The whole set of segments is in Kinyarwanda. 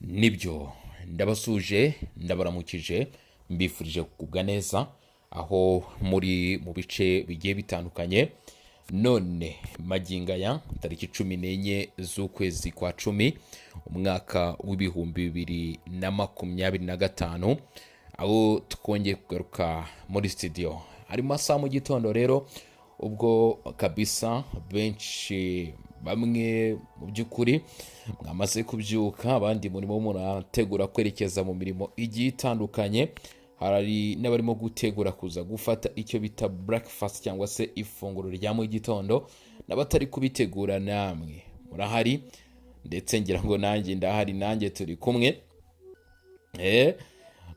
Nibyo, ndabasuje, ndabaramukije, mbifurije kugubwa neza aho muri mu bice bigiye bitandukanye. None magingo aya, tariki 14 z'ukwezi kwa 10, umwaka w'2025, aho twongeye kugaruka muri studio ari mu masaha mu gitondo. Rero ubwo kabisa benshi, bamwe mu by'ukuri mwamaze kubyuka, abandi murimo murategura kwerekeza mu mirimo igiye itandukanye, hari n'abarimo gutegura kuza gufata icyo bita breakfast cyangwa se ifunguro rya mu gitondo, n'abatari kubitegura namwe murahari, ndetse ngira ngo nanjye ndahari, nanjye turi kumwe.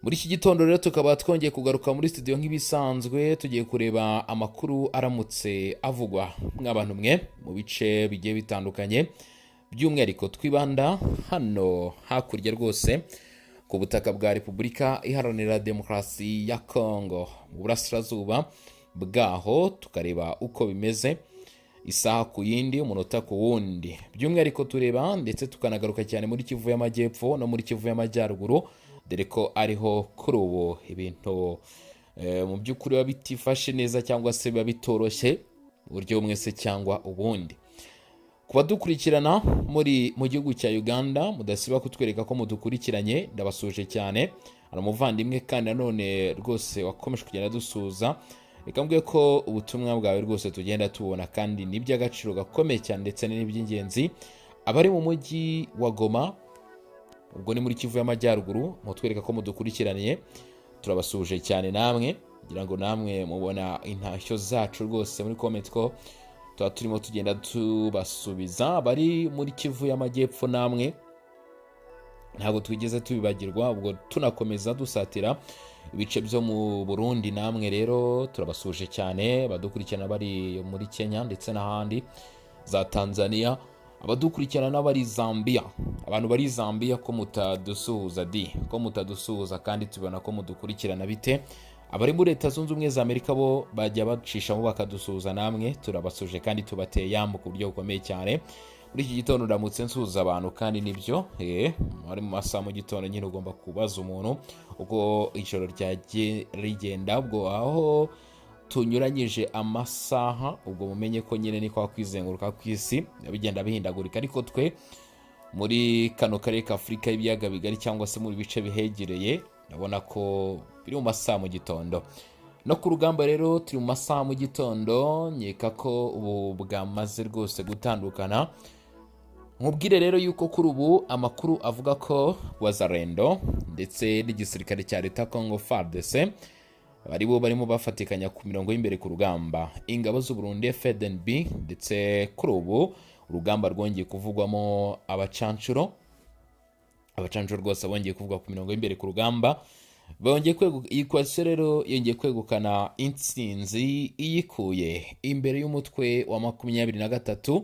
Muri iki gitondo rero tukaba twongeye kugaruka muri studio nk'ibisanzwe, tugiye kureba amakuru aramutse avugwa mw'abantu mwe mu bice bigiye bitandukanye, by'umwihariko twibanda hano hakurya rwose ku butaka bwa Repubulika Iharanira Demokarasi ya Kongo, mu burasirazuba bwaho, tukareba uko bimeze isaha ku yindi, umunota ku wundi. By'umwihariko tureba ndetse tukanagaruka cyane muri Kivu y'Amajyepfo no muri Kivu y'Amajyaruguru, dore ko ariho kuri ubu ibintu mu by'ukuri biba bitifashe neza cyangwa se biba bitoroshye mu buryo bumwe se cyangwa ubundi. Ku badukurikirana muri mu gihugu cya Uganda, mudasiba kutwereka ko mudukurikiranye, ndabasuje cyane. Hari umuvandimwe kandi nanone rwose wakomeje kugenda dusuhuza, reka mbwiye ko ubutumwa bwawe rwose tugenda tubona kandi ni iby'agaciro gakomeye cyane ndetse n'iby'ingenzi. Abari mu mujyi wa Goma, ubwo ni muri Kivu y'Amajyaruguru, mutwereka ko mudukurikiraniye, turabasuhuje cyane namwe. Ngira ngo namwe mubona intashyo zacu rwose muri comment ko tuba turimo tugenda tubasubiza. Abari muri Kivu y'Amajyepfo namwe ntabwo twigeze tubibagirwa. Ubwo tunakomeza dusatira ibice byo mu Burundi, namwe rero turabasuje cyane. Badukurikirana bari muri Kenya ndetse n'ahandi za Tanzania, abadukurikirana n'abari Zambia, abantu bari Zambia ko mutadusuhuza di, ko mutadusuhuza kandi tubona ko mudukurikirana bite? Abari muri Leta Zunze Ubumwe za Amerika bo bajya bacishamo bakadusuhuza, namwe turabasuje kandi tubateye yambu ku buryo bukomeye cyane. Muri iki gitondo ndamutse nsuhuza abantu kandi nibyo, ari mu masaha mu gitondo nyine ugomba kubaza umuntu uko ijoro ryagiye rigenda. Ubwo aho tunyuranyije amasaha, ubwo mumenye ko nyine ni kwa kwizenguruka kw'isi bigenda bihindagurika, ariko twe muri kano karere ka Afurika y'Ibiyaga Bigari cyangwa se mu bice bihegereye, ndabona ko biri mu masaha mu gitondo. No ku rugamba rero turi mu masaha mu gitondo, nkeka ko ubu bwamaze rwose gutandukana. Nkubwire rero yuko kuri ubu amakuru avuga ko Wazalendo ndetse n'igisirikare cya leta Congo FARDC bari bo barimo bafatikanya ku mirongo y'imbere ku rugamba, ingabo z'u Burundi FDNB, ndetse kuri ubu urugamba rwongeye kuvugwamo abacancuro. Abacancuro rwose bongeye kuvugwa ku mirongo y'imbere ku rugamba, bongeye kweguka. Iyi coalition rero yongeye kwegukana intsinzi iyikuye imbere y'umutwe wa 23,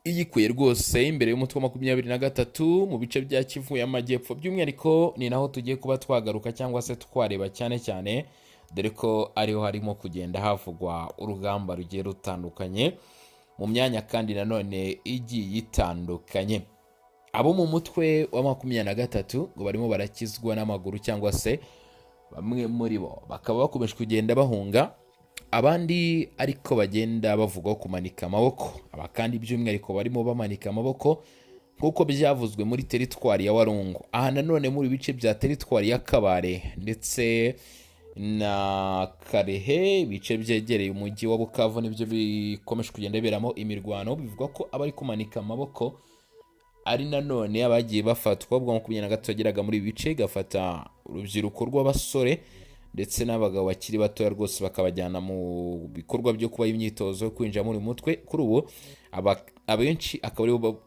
iyikuye rwose imbere y'umutwe wa 23 mu bice bya Kivu y'Amajyepfo. By'umwihariko ni naho tugiye kuba twagaruka cyangwa se twareba cyane cyane, dore ko ariho harimo kugenda havugwa urugamba rugiye rutandukanye mu myanya kandi nanone igiye itandukanye. Abo mu mutwe wa 23 ngo barimo barakizwa n'amaguru, cyangwa se bamwe muri bo bakaba bakomeje kugenda bahunga, abandi ariko bagenda bavugwaho kumanika amaboko. Aba kandi by'umwihariko barimo bamanika amaboko nk'uko byavuzwe muri teritwari ya Walungu, aha nanone muri bice bya teritwari ya Kabare ndetse na Kalehe, ibice byegereye umujyi wa Bukavu, nibyo bikomeje kugenda biberamo imirwano. Bivugwa ko abari kumanika amaboko ari nanone abagiye bafatwa ubwo 23 yageraga muri ibi bice, igafata urubyiruko rw'abasore ndetse n'abagabo bakiri batoya rwose, bakabajyana mu bikorwa byo kubaha imyitozo yo kwinjira muri uyu mutwe. Kuri ubu abenshi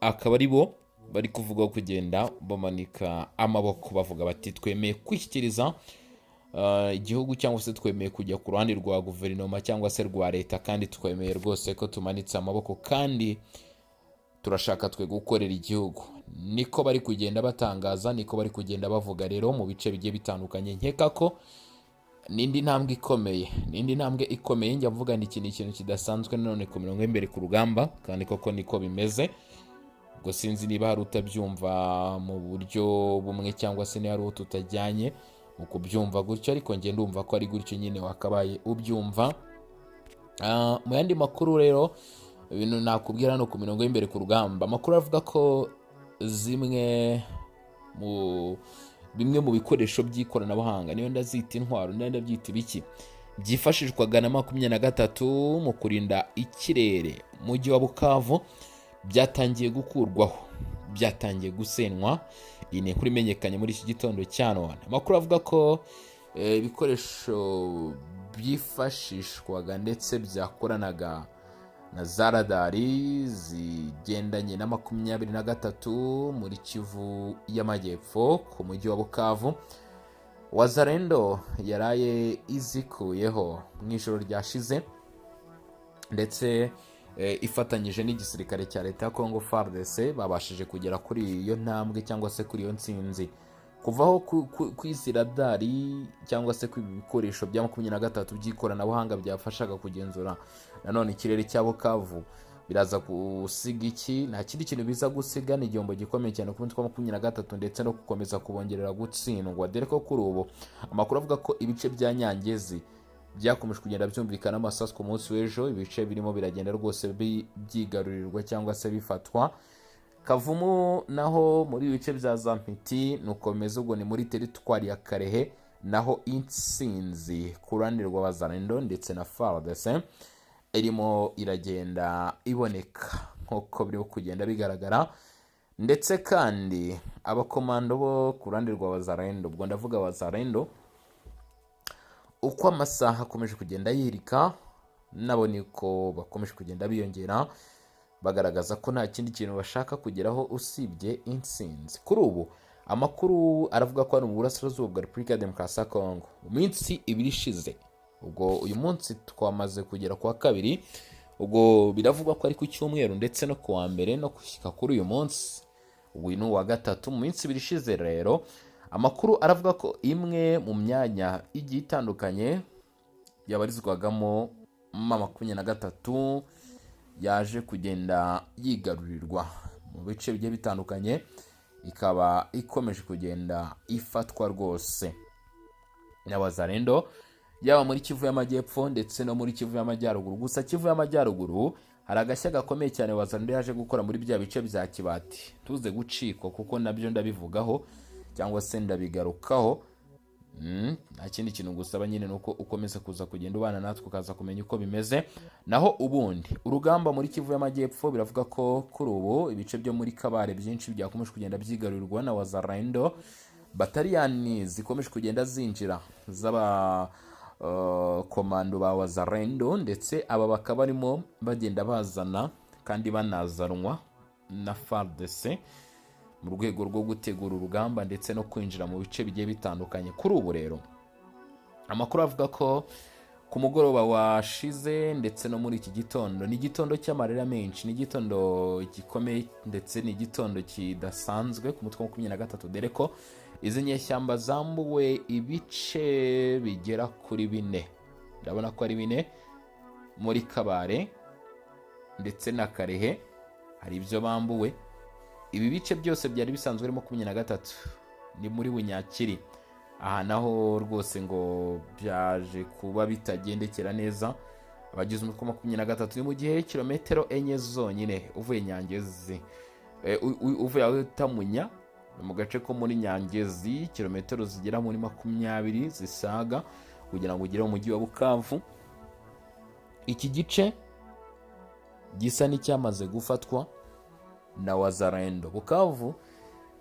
akaba ari bo bari kuvugwaho kugenda bamanika amaboko, bavuga bati: "Twemeye kwishyikiriza igihugu cyangwa se twemeye kujya ku ruhande rwa guverinoma cyangwa se rwa leta, kandi twemeye rwose ko tumanitse amaboko kandi turashaka twe gukorera igihugu." Niko bari kugenda batangaza, niko bari kugenda bavuga rero mu bice bigiye bitandukanye. Nkeka ko n'indi ntambwe ikomeye, n'indi ntambwe ikomeye. Njya mvuga ni iki, ni ikintu kidasanzwe nanone ku mirongo y'imbere ku rugamba, kandi koko niko bimeze. Ubwo sinzi niba hari utabyumva mu buryo bumwe cyangwa se niba hari uwo tutajyanye mu kubyumva gutyo, ariko njye ndumva ko ari gutyo nyine wakabaye ubyumva. Mu yandi makuru rero, ibintu nakubwira hano ku mirongo y'imbere ku rugamba, amakuru avuga ko zimwe mu bimwe mu bikoresho by'ikoranabuhanga, niyo ndazita intwaro, niyo ndabyita ibiki, byifashishwaga na 23 mu kurinda ikirere mujyi wa Bukavu byatangiye gukurwaho, byatangiye gusenwa. Iyi ni inkuru imenyekanye muri iki gitondo cya none. Amakuru avuga ko ibikoresho byifashishwaga ndetse byakoranaga na za radari zigendanye na 23 muri Kivu y'Amajyepfo ku mujyi wa Bukavu, Wazalendo yaraye izikuyeho mu ijoro ryashize, ndetse ifatanyije n'igisirikare cya leta ya Congo FARDC babashije kugera kuri iyo ntambwe cyangwa se kuri iyo ntsinzi. Kuvaho kw'izi radari cyangwa se ku bikoresho bya 23 by'ikoranabuhanga byafashaga kugenzura nanone ikirere cya Bukavu biraza gusiga iki? Nta kindi kintu biza gusiga, ni igihombo gikomeye cyane ku mutwe wa 23 ndetse no gukomeza kubongerera gutsindwa, dore ko kuri ubu amakuru avuga ko ibice bya Nyangezi byakomeje kugenda byumvikana amasasu ku munsi w'ejo. Ibice birimo biragenda rwose byigarurirwa cyangwa se bifatwa. Kavumu naho muri ibice bya za Mpiti nukomeza, ubwo ni muri teritwari ya Karehe, naho intsinzi ku ruhande rw'Abazalendo ndetse na FARDC irimo iragenda iboneka nk'uko birimo kugenda bigaragara. Ndetse kandi abakomando bo ku ruhande rwa Wazalendo, ubwo ndavuga Wazalendo, uko amasaha akomeje kugenda yirika nabo niko bakomeje kugenda biyongera, bagaragaza ko nta kindi kintu bashaka kugeraho usibye intsinzi. Kuri ubu amakuru aravuga ko hano mu burasirazuba bwa Repubulika ya Demokarasi ya Kongo, mu minsi 2 ishize, ubwo uyu munsi twamaze kugera ku wa kabiri, ubwo biravugwa ko ari ku cyumweru ndetse no ku wa mbere no gushyika kuri uyu munsi, uyu ni uwa gatatu. Mu minsi 2 ishize rero, amakuru aravuga ko imwe mu myanya igiye itandukanye yabarizwagamo M23 yaje kugenda yigarurirwa mu bice bigiye bitandukanye, ikaba ikomeje kugenda ifatwa rwose n'Abazalendo, yaba muri Kivu y'Amajyepfo ndetse no muri Kivu y'Amajyaruguru. Gusa Kivu y'Amajyaruguru hari agashya gakomeye cyane Wazalendo yaje gukora muri bya bice bya Kibati. Tuze gucikwa kuko nabyo ndabivugaho cyangwa se ndabigarukaho. Nta kindi kintu gusaba nyine nuko ukomeza kuza kugenda ubana natwe, ukaza kumenya uko bimeze. Naho ubundi urugamba muri Kivu y'Amajyepfo, biravuga ko kuri ubu ibice byo muri Kabare byinshi byakomeje kugenda byigarurirwa na Wazalendo, bataliyani zikomeje kugenda zinjira z'aba komando ba Wazalendo, ndetse aba bakaba barimo bagenda bazana kandi banazanwa na FARDC mu rwego rwo gutegura urugamba ndetse no kwinjira mu bice bigiye bitandukanye. Kuri ubu rero amakuru avuga ko ku mugoroba washize ndetse no muri iki gitondo, ni igitondo cy'amarira menshi, ni igitondo gikomeye ndetse ni igitondo kidasanzwe ku mutwe wa 23, dore ko izi nyeshyamba zambuwe ibice bigera kuri bine, ndabona ko ari bine, muri Kabare ndetse na Karehe hari ibyo bambuwe. Ibi bice byose byari bisanzwe ari 23, ni muri Bunyakiri. Aha naho rwose ngo byaje kuba bitagendekera neza abagize umutwe wa 23. Ni mu gihe kilometero 4 zonyine uvuye Nyangezi, uvuye aho bita Munya, ni mu gace ko muri Nyangezi, kilometero zigera muri 20 zisaga kugira ngo ugere mu mujyi wa Bukavu, iki gice gisa n'icyamaze gufatwa na Wazalendo. Bukavu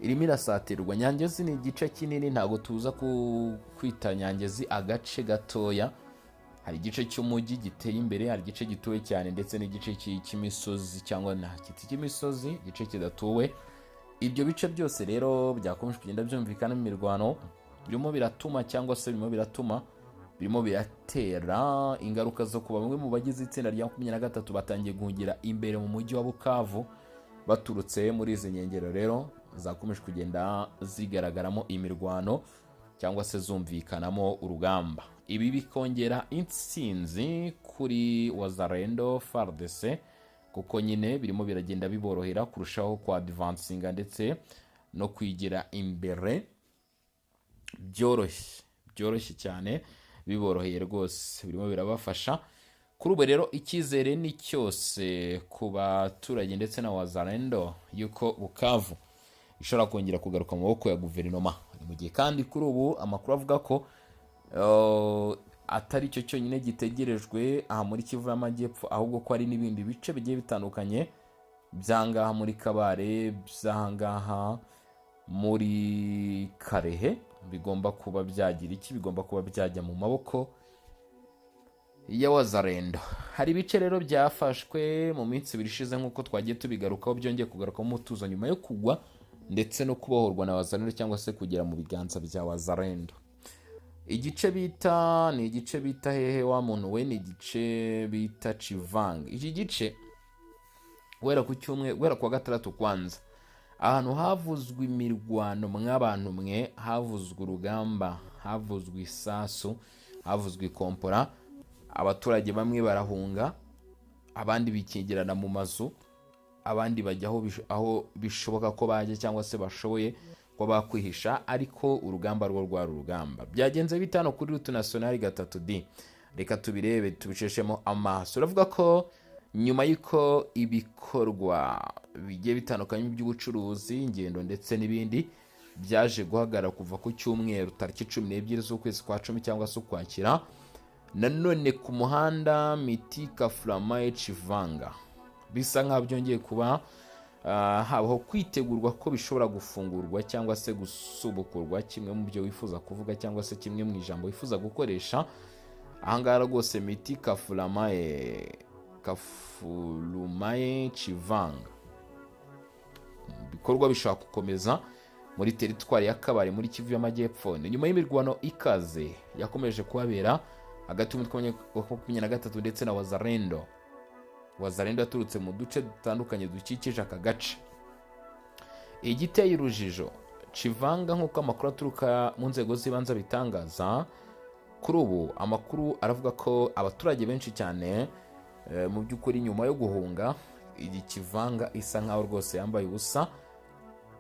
irimo irasatirwa. Nyangezi ni igice kinini, ntabwo tuza kwita Nyangezi agace gatoya. Hari igice cy'umujyi giteye imbere, hari igice gituwe cyane, ndetse n'igice cy'imisozi cyangwa nta giti cy'imisozi, igice kidatuwe. Ibyo bice byose rero byakomeje kugenda byumvikana mu mirwano, birimo biratuma cyangwa se birimo biratuma, birimo biratera ingaruka zo kuba bamwe mu bagize itsinda rya 23 batangiye guhungira imbere mu mujyi wa Bukavu baturutse muri izi nkengero rero zakomeje kugenda zigaragaramo imirwano cyangwa se zumvikanamo urugamba. Ibi bikongera intsinzi kuri Wazalendo, FARDC Kuko nyine birimo biragenda biborohera kurushaho kwa advancinga ndetse no kwigira imbere byoroshye, byoroshye cyane, biboroheye rwose, birimo birabafasha. Kuri ubu rero icyizere ni cyose ku baturage ndetse na Wazalendo yuko Bukavu ishobora kongera kugaruka mu maboko ya guverinoma. Ni mu gihe kandi kuri ubu amakuru avuga ko atari cyo cyonyine gitegerejwe aha muri Kivu y'Amajyepfo, ahubwo ko hari n'ibindi bice bigiye bitandukanye by'ahangaha muri Kabare, by'ahangaha muri Kalehe, bigomba kuba byagira iki, bigomba kuba byajya mu maboko ya Wazalendo. Hari ibice rero byafashwe mu minsi 2 ishize nk'uko twagiye tubigarukaho, byongeye kugarukamo umutuzo nyuma yo kugwa ndetse no kubohorwa na Wazalendo, cyangwa se kugera mu biganza bya Wazalendo. Igice bita, ni igice bita hehe wa muntu we? Ni igice bita Chivanga. Iki gice guhera ku cyumwe, guhera ku wa gatandatu kwanza, ahantu havuzwe imirwano mw'abantu mwe, havuzwe urugamba, havuzwe isasu, havuzwe ikompora. Abaturage bamwe barahunga, abandi bikingirana mu mazu, abandi bajya aho bishoboka ko bajya cyangwa se bashoboye kuba bakwihisha, ariko urugamba rwo rwari urugamba. Byagenze bite hano kuri route nationale 3D? Reka tubirebe, tubiceshemo amaso. Uravuga ko nyuma y'uko ibikorwa bigiye bitandukanye by'ubucuruzi, ingendo ndetse n'ibindi byaje guhagarara kuva ku cyumweru tariki 12 z'ukwezi kwa 10 cyangwa se Ukwakira, nanone ku muhanda Miti Kafuramaye Chivanga bisa nk'aho byongeye kuba habaho kwitegurwa ko bishobora gufungurwa cyangwa se gusubukurwa, kimwe mu byo wifuza kuvuga cyangwa se kimwe mu ijambo wifuza gukoresha. Ahangaha rwose Miti Kafulumaye Chivanga, ibikorwa bishobora gukomeza muri teritwari ya Kabare muri Kivu y'Amajyepfo. Ni nyuma y'imirwano ikaze yakomeje kuhabera hagati y'umutwe wa 23 ndetse na Wazalendo. Wazalendo yaturutse mu duce dutandukanye dukikije aka gace. Igiteye urujijo, Chivanga, nk'uko amakuru aturuka mu nzego z'ibanze abitangaza, kuri ubu amakuru aravuga ko abaturage benshi cyane mu by'ukuri nyuma yo guhunga, iyi Kivanga isa nkaho rwose yambaye ubusa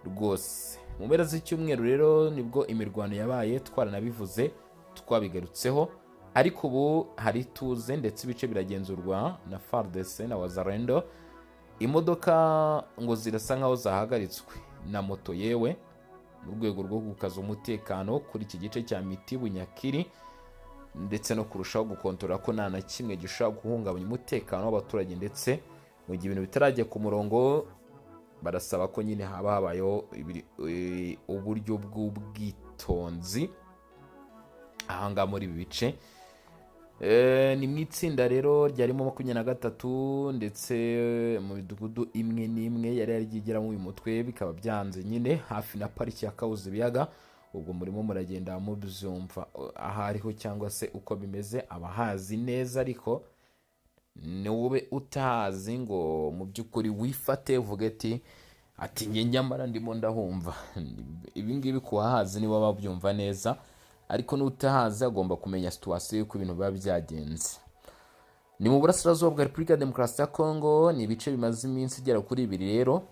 rwose. Mu mpera z'icyumweru rero nibwo imirwano yabaye, twaranabivuze, twabigarutseho, ariko ubu hari ituze ndetse ibice biragenzurwa na FARDC na Wazalendo. Imodoka ngo zirasa nkaho zahagaritswe na moto yewe, mu rwego rwo gukaza umutekano kuri iki gice cya Miti Bunyakiri, ndetse no kurushaho gukontorora ko nta na kimwe gishobora guhungabanya umutekano w'abaturage. Ndetse mu gihe ibintu bitarajya ku murongo, barasaba ko nyine haba habayeho uburyo bw'ubwitonzi ahangaha muri ibi bice. Ni mu itsinda rero ryarimo 23, ndetse mu midugudu imwe n'imwe yari yaragiye igeramo uyu mutwe bikaba byanze nyine, hafi na pariki ya Kahuzi Biyaga. Ubwo murimo muragenda mubyumva aho ariho cyangwa se uko bimeze, abahazi neza. Ariko niwube utahazi ngo mu by'ukuri wifate uvuge ati njye nyamara ndimo ndahumva ibi ngibi. Ku bahazi nibo babyumva neza, ariko n'utahazi agomba kumenya situation y'uko ibintu biba byagenze. Ni mu burasirazuba bwa Repubulika ya Demokarasi ya Kongo. Ni ibice bimaze iminsi igera kuri 2 rero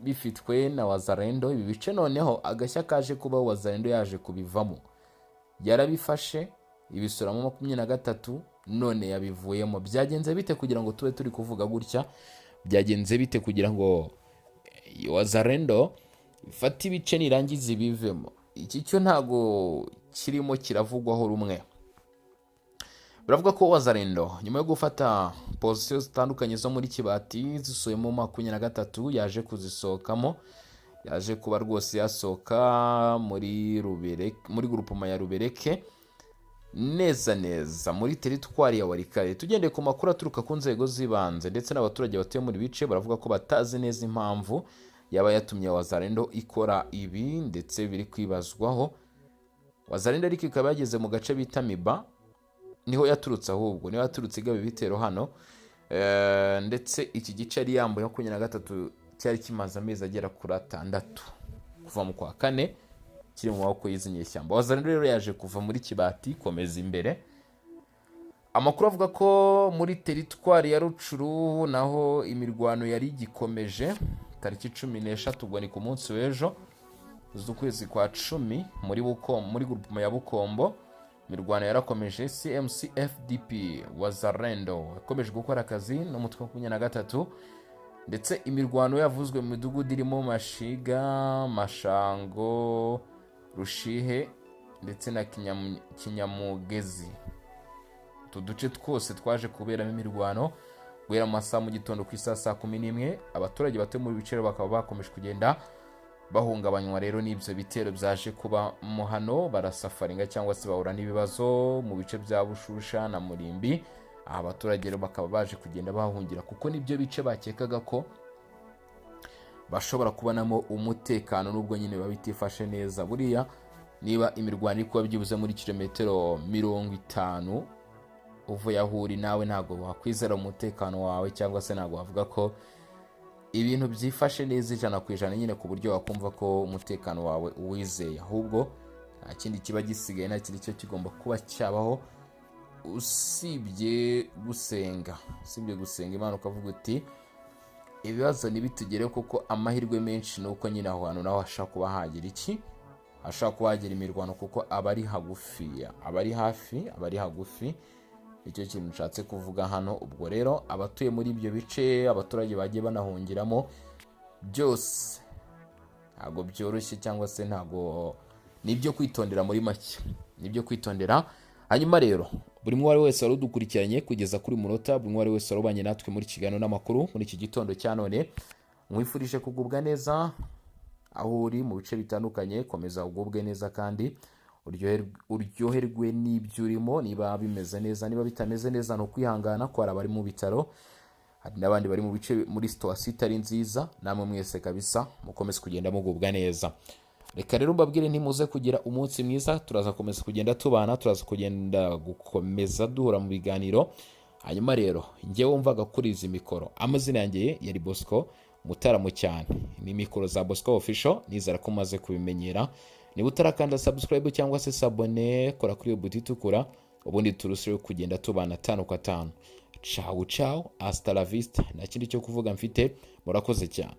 bifitwe na Wazalendo. Ibi bice noneho agashya kaje kubaho, Wazalendo yaje kubivamo, yarabifashe ibisuramo 23, none yabivuyemo. Byagenze bite kugira ngo tube turi kuvuga gutya? Byagenze bite kugira ngo Wazalendo ifate ibice nirangiza ibivemo? Iki cyo ntago kirimo kiravugwaho rumwe. Biravuga ko Wazalendo nyuma yo gufata position zitandukanye zo muri Kibati zisuyemo 23, yaje kuzisohokamo, yaje kuba rwose yasohoka muri Rubereke, muri groupement ya Rubereke, neza neza muri teritwari ya Walikale. Tugendeye ku makuru aturuka ku nzego z'ibanze ndetse n'abaturage batuye muri bice, baravuga ko batazi neza impamvu yaba yatumye Wazalendo ikora ibi, ndetse biri kwibazwaho. Wazalendo ariko ikaba yageze mu gace bita Miba, niho yaturutse, ahubwo niho yaturutse igaba ibitero hano. Ndetse iki gice yari yambaye 23 cyari kimaze amezi agera kuri 6 kuva mu kwa kane kiri mu maboko y'izi nyeshyamba. Wazalendo rero yaje kuva muri Kibati, komeza imbere. Amakuru avuga ko muri teritwari ya Rutshuru naho imirwano yari igikomeje tariki 13, ubwo ni ku munsi w'ejo z'ukwezi kwa 10, muri groupement ya Bukombo. Imirwano yarakomeje. CMC FDP Wazalendo yakomeje gukora akazi n'umutwe wa 23, ndetse imirwano yavuzwe mu midugudu irimo Mashiga, Mashango, Rushihe ndetse na Kinyamugezi. Utu duce twose twaje kuberamo imirwano guhera mu masaha mu gitondo ku isaha saa 11. Abaturage batuye muri bice bakaba bakomeje kugenda bahungabanywa rero n'ibyo bitero byaje kuba mo hano, barasafaringa cyangwa se bahura n'ibibazo mu bice bya Bushusha na Murimbi. Aha abaturage rero bakaba baje kugenda bahungira, kuko nibyo bice bakekaga ko bashobora kubonamo umutekano, nubwo nyine biba bitifashe neza. Buriya niba imirwano iri kuba byibuze muri kilometero 50 uvuye aho uri, nawe ntabwo wakwizera umutekano wawe, cyangwa se ntabwo wavuga ko ibintu byifashe neza 100% nyine ku buryo wakumva ko umutekano wawe uwizeye. Ahubwo nta kindi kiba gisigaye, nta kindi cyo kigomba kuba cyabaho usibye gusenga, usibye gusenga Imana ukavuga uti: "Ibibazo ntibitugereho," kuko amahirwe menshi ni uko nyine aho hantu naho hashobora kuba hagira iki, hashobora kuba hagira imirwano, kuko aba ari hagufi, aba ari hafi, aba ari hagufi. Nicyo kintu nshatse kuvuga hano. Ubwo rero abatuye muri ibyo bice, abaturage bagiye banahungiramo, byose ntabwo byoroshye, cyangwa se ntabwo, ni ibyo kwitondera, muri make ni ibyo kwitondera. Hanyuma rero buri umwe wari wese wari udukurikiranye kugeza kuri munota, buri umwe wari wese wari ubanye natwe muri kiganiro n'amakuru muri iki gitondo cya none, mwifurije kugubwa neza aho uri mu bice bitandukanye. Komeza ugubwe neza kandi uryoherwe n'ibyo urimo. Niba bimeze neza, niba bitameze neza, ni ukwihangana, ko hari abari mu bitaro, hari n'abandi bari mu bice muri situation itari nziza. Namwe mwese kabisa mukomeze kugenda mugubwa neza. Reka rero mbabwire ntimuze kugira umunsi mwiza. Turaza gukomeza kugenda tubana, turaza kugenda gukomeza duhura mu biganiro. Hanyuma rero njyewe wumvaga kuri izi mikoro, amazina yanjye yari Bosco Mutaramo cyane. Ni mikoro za Bosco Official, nizera ko umaze kubimenyera. Niba utarakanda subscribe cyangwa se s'abonner, kora kuri iyo buto itukura, ubundi turusheho kugenda tubana tanu kwa tanu. Ciao ciao, hasta la vista. Nta kindi cyo kuvuga mfite, murakoze cyane.